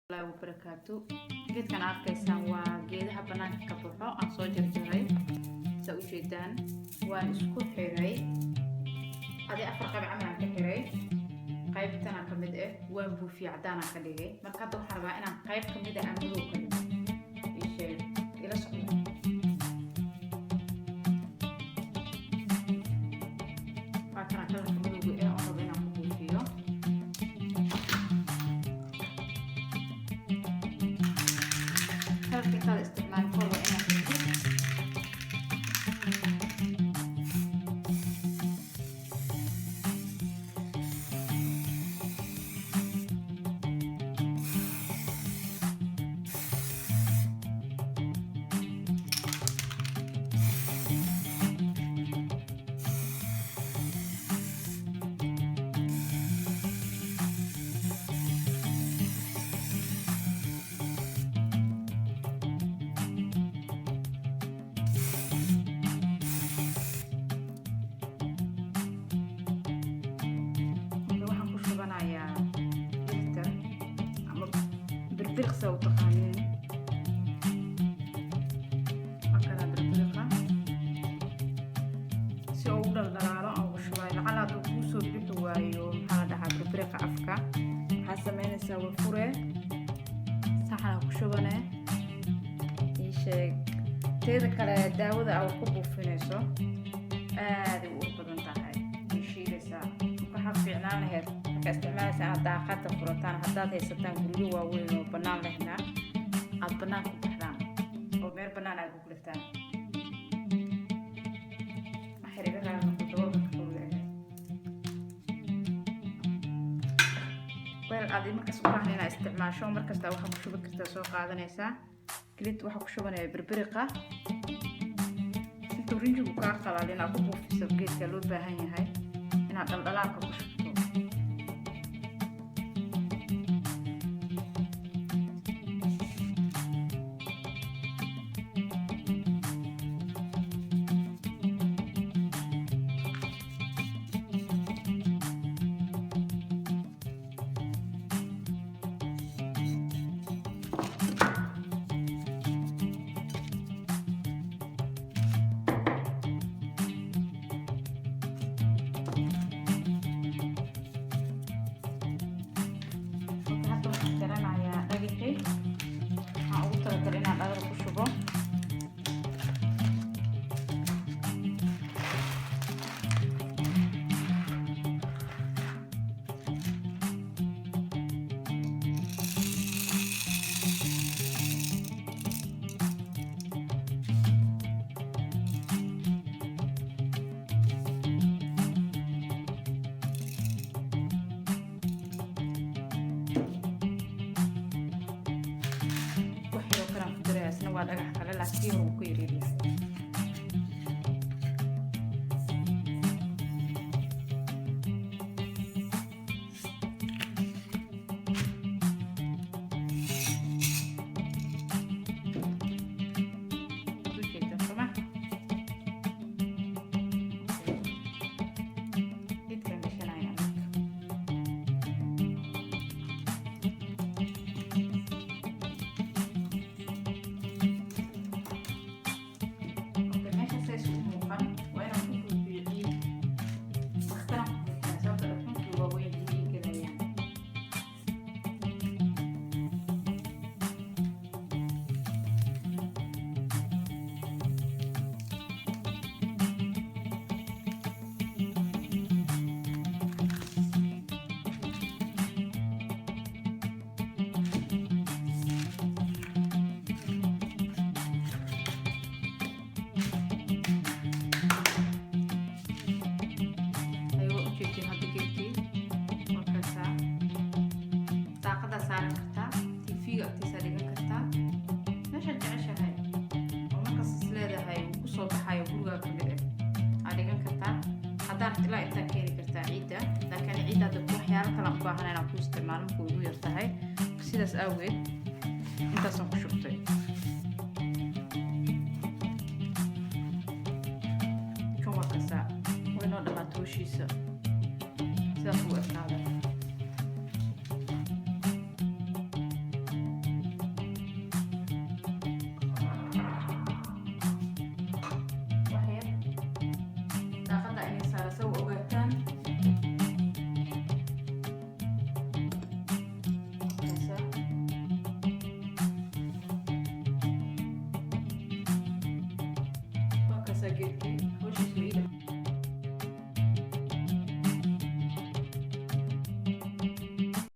Wabarakaatu. Geedkan arkaysaan waa geedaha banaanka ka baxo aan soo jarjaray, saa ujeedaan. Waan isku xiray adi 4 qayb camal aan ka xiray. Qaybtana ka mid ah waan buufiyey, caddaanaan ka dhigay. Marka hadda waxaan rabaa inaan qayb ka mid ah aan madow ka dhigo. Ii sheeg, ila socdo. Waa kana colorka madowga eh oon rabo inaan ku buufiyo. Colorka intaada isticmaalin kahor waa inaad xirtid. Marka waxaan ku shubanayaa glitter ama birbiriqsa u taqaaniin. Waa kana birbiriqa, si uu u dhaldhalaalo aan ugu shubayo. Lacala hadduu kuu soo bixi waayo, maxaa la dhahaa, birbiriqa afka, waxaa sameynaysaa waa fure, saxana ku shubane. Ii sheeg, teeda kale daawada aa ku buufinayso aaday u ur badan tahay, way shiidaysaa. Marka waxaa fiicnaan lahayd markaa isticmaalaysa inaad daaqada furataan. Haddaad haysataan guryo waaweyn oo bannaan lehna, aad bannaan ku baxdaan oo meel bannaan aad ku gulataan. Waxay iga raali noqon daboolka ka qowda ahayd. Weel aad markaas u baahan inaad isticmaasho markasta waxaa ku shuban kartaa, soo qaadanaysaa glitter. Waxaa ku shubanaya birbiriqa intuu rinjigu kaa qalal inaad ku buufiso geedka loo baahan yahay inaad dhaldhalaalka ku shubto. Marka hadda waxaan jaranayaa dhagaxii waxaan ugu talagalay inaan dhalada ku shubo. Wax yaroo kalaan ku darayaa, isna waa dhagax kale, laakiin wuu ku yaryaryahay. Ujeedaa soma geedkan gashanaya marka. Okay, meesha says u muuqan waa inaan ku buufiyo ciid. Waqtanaan ku buufinaa sababta dhaqankii waaweyn biyihii gelayaan. Ayuu ujeedin hadda geedkii markaasaa daaqadaa saaran kartaa, TV-ga agtiisaa dhigan kartaa, meeshaad jeceshahay oo markaas is leedahay uu kusoo baxayo gurigaa ka mid ah aad dhigan kartaa. Haddaan ilaa intaa keeni kartaa ciidda, laakiin ciidda hadda waxyaalo kale aan u baahan inaan ku isticmaalo markuu ugu yar tahay, sidaas awgeed intaasaan ku shubtay. Kan waa kasaa, way noo dhamaata hoshiisa, sidaas uu ekaaday. Kaasaa geedkii hawshiisu ii.